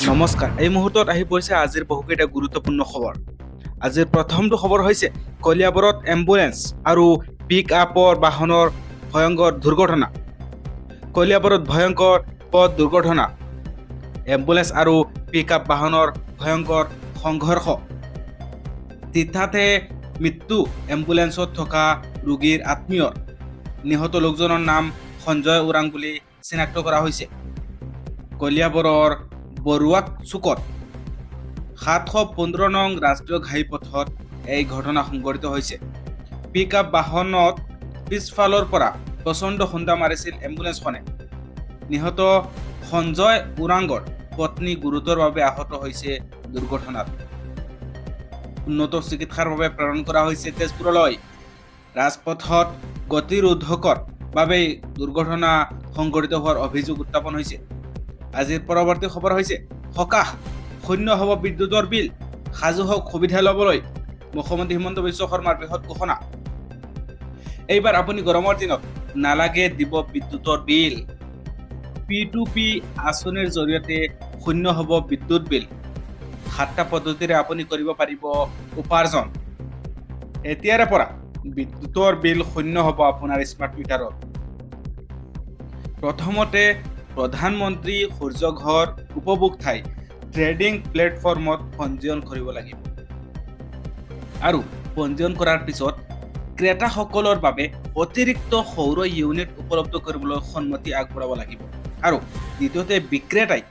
নমস্কাৰ, এই মুহূৰ্তত আহি পৰিছে আজিৰ বহুকেইটা গুৰুত্বপূৰ্ণ খবৰ। আজিৰ প্ৰথমটো খবৰ হৈছে কলিয়াবৰত এম্বুলেন্স আৰু পিক আপৰ বাহনৰ ভয়ংকৰ দুৰ্ঘটনা। কলিয়াবৰত ভয়ংকৰ পথ দুৰ্ঘটনা। এম্বুলেন্স আৰু পিক আপ বাহনৰ ভয়ংকৰ সংঘৰ্ষ। থিতাতে মৃত্যু এম্বুলেন্সত থকা ৰোগীৰ আত্মীয়ৰ। নিহত লোকজনৰ নাম সঞ্জয় ওৰাং বুলি চিনাক্ত কৰা হৈছে। কলিয়াবৰৰ বৰুৱাক চুকত 715 নং ৰাষ্ট্ৰীয় ঘাইপথত এই ঘটনা সংঘটিত হৈছে। পিক আপ বাহনত পিছফালৰ পৰা প্ৰচণ্ড খুন্দা মাৰিছিল এম্বুলেন্সখনে। নিহত সঞ্জয় ওৰাঙৰ পত্নী গুৰুতৰভাৱে আহত হৈছে দুৰ্ঘটনাত। উন্নত চিকিৎসাৰ বাবে প্ৰেৰণ কৰা হৈছে তেজপুৰলৈ। ৰাজপথত গতিৰোধকৰ বাবেই দুৰ্ঘটনা সংঘটিত হোৱাৰ অভিযোগ উত্থাপন হৈছে। আজিৰ পৰৱৰ্তী খবৰ হৈছে সকাহ, শূন্য হ'ব বিদ্যুতৰ বিল, সাজু হওক সুবিধা ল'বলৈ। মুখ্যমন্ত্ৰী হিমন্ত বিশ্ব শৰ্মাৰ বৃহৎ ঘোষণা। এইবাৰ আপুনি গৰমৰ দিনত নালাগে দিব বিদ্যুতৰ বিল। পি টু পি আঁচনিৰ জৰিয়তে শূন্য হ'ব বিদ্যুৎ বিল। সাতটা পদ্ধতিৰে আপুনি কৰিব পাৰিব উপাৰ্জন। এতিয়াৰে পৰা বিদ্যুতৰ বিল শূন্য হ'ব আপোনাৰ স্মাৰ্ট মিটাৰত। প্ৰথমতে প্ৰধানমন্ত্ৰী সূৰ্যঘৰ উপভোক্তাই ট্ৰেডিং প্লেটফৰ্মত পঞ্জীয়ন কৰিব লাগিব আৰু পঞ্জীয়ন কৰাৰ পিছত ক্ৰেতাসকলৰ বাবে অতিৰিক্ত সৌৰ ইউনিট উপলব্ধ কৰিবলৈ সন্মতি আগবঢ়াব লাগিব আৰু দ্বিতীয়তে বিক্ৰেতাই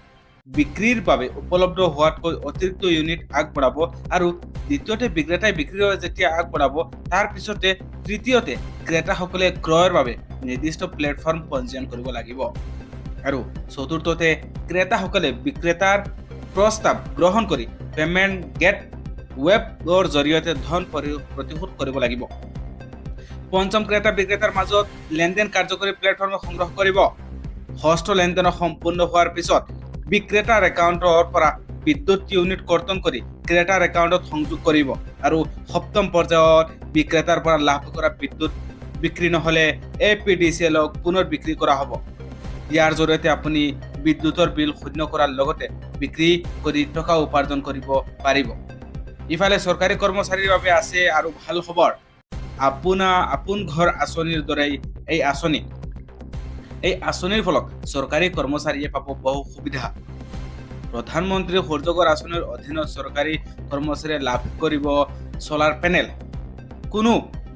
বিক্ৰীৰ বাবে উপলব্ধ হোৱাতকৈ অতিৰিক্ত ইউনিট আগবঢ়াব আৰু দ্বিতীয়তে বিক্ৰেতাই বিক্ৰীৰ বাবে যেতিয়া আগবঢ়াব, তাৰ পিছতে তৃতীয়তে ক্ৰেতাসকলে ক্ৰয়ৰ বাবে নিৰ্দিষ্ট প্লেটফৰ্ম পঞ্জীয়ন কৰিব লাগিব আৰু চতুৰ্থতে ক্ৰেতাসকলে বিক্ৰেতাৰ প্ৰস্তাৱ গ্ৰহণ কৰি পেমেণ্ট গেট ৱেবৰ জৰিয়তে ধন প্ৰতিশোধ কৰিব লাগিব। পঞ্চম, ক্ৰেতা বিক্ৰেতাৰ মাজত লেনদেন কাৰ্যকৰী প্লেটফৰ্মে সংগ্ৰহ কৰিব। ষষ্ঠ, লেনদেনৰ সম্পূৰ্ণ হোৱাৰ পিছত বিক্ৰেতাৰ একাউণ্টৰ পৰা বিদ্যুৎ ইউনিট কৰ্তন কৰি ক্ৰেতাৰ একাউণ্টত সংযোগ কৰিব আৰু সপ্তম পৰ্যায়ত বিক্ৰেতাৰ পৰা লাভ কৰা বিদ্যুৎ বিক্ৰী নহ'লে এপিডিচিএলক পুনৰ বিক্ৰী কৰা হ'ব। ইয়াৰ জৰিয়তে আপুনি বিদ্যুতৰ বিল শূন্য কৰাৰ লগতে বিক্ৰী কৰি টকা উপাৰ্জন কৰিব পাৰিব। ইফালে চৰকাৰী কৰ্মচাৰীৰ বাবে আছে আৰু ভাল খবৰ। আপোন ঘৰ আঁচনিৰ দৰেই এই আঁচনি। এই আঁচনিৰ ফলত চৰকাৰী কৰ্মচাৰীয়ে পাব বহু সুবিধা। প্ৰধানমন্ত্ৰী সূৰ্যঘৰ আঁচনিৰ অধীনত চৰকাৰী কৰ্মচাৰীয়ে লাভ কৰিব ছ'লাৰ পেনেল। কোনো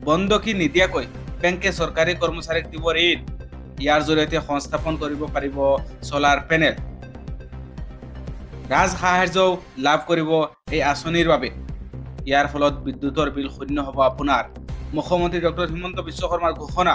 বন্ধকী নিদিয়াকৈ বেংকে চৰকাৰী কৰ্মচাৰীক দিব ঋণ। ইয়াৰ জৰিয়তে সংস্থাপন কৰিব পাৰিব ছ'লাৰ পেনেল। ৰাজ সাহায্যও লাভ কৰিব এই আঁচনিৰ বাবে। ইয়াৰ ফলত বিদ্যুতৰ বিল শূন্য হ'ব আপোনাৰ। মুখ্যমন্ত্ৰী ডক্টৰ হিমন্ত বিশ্ব শৰ্মাৰ ঘোষণা।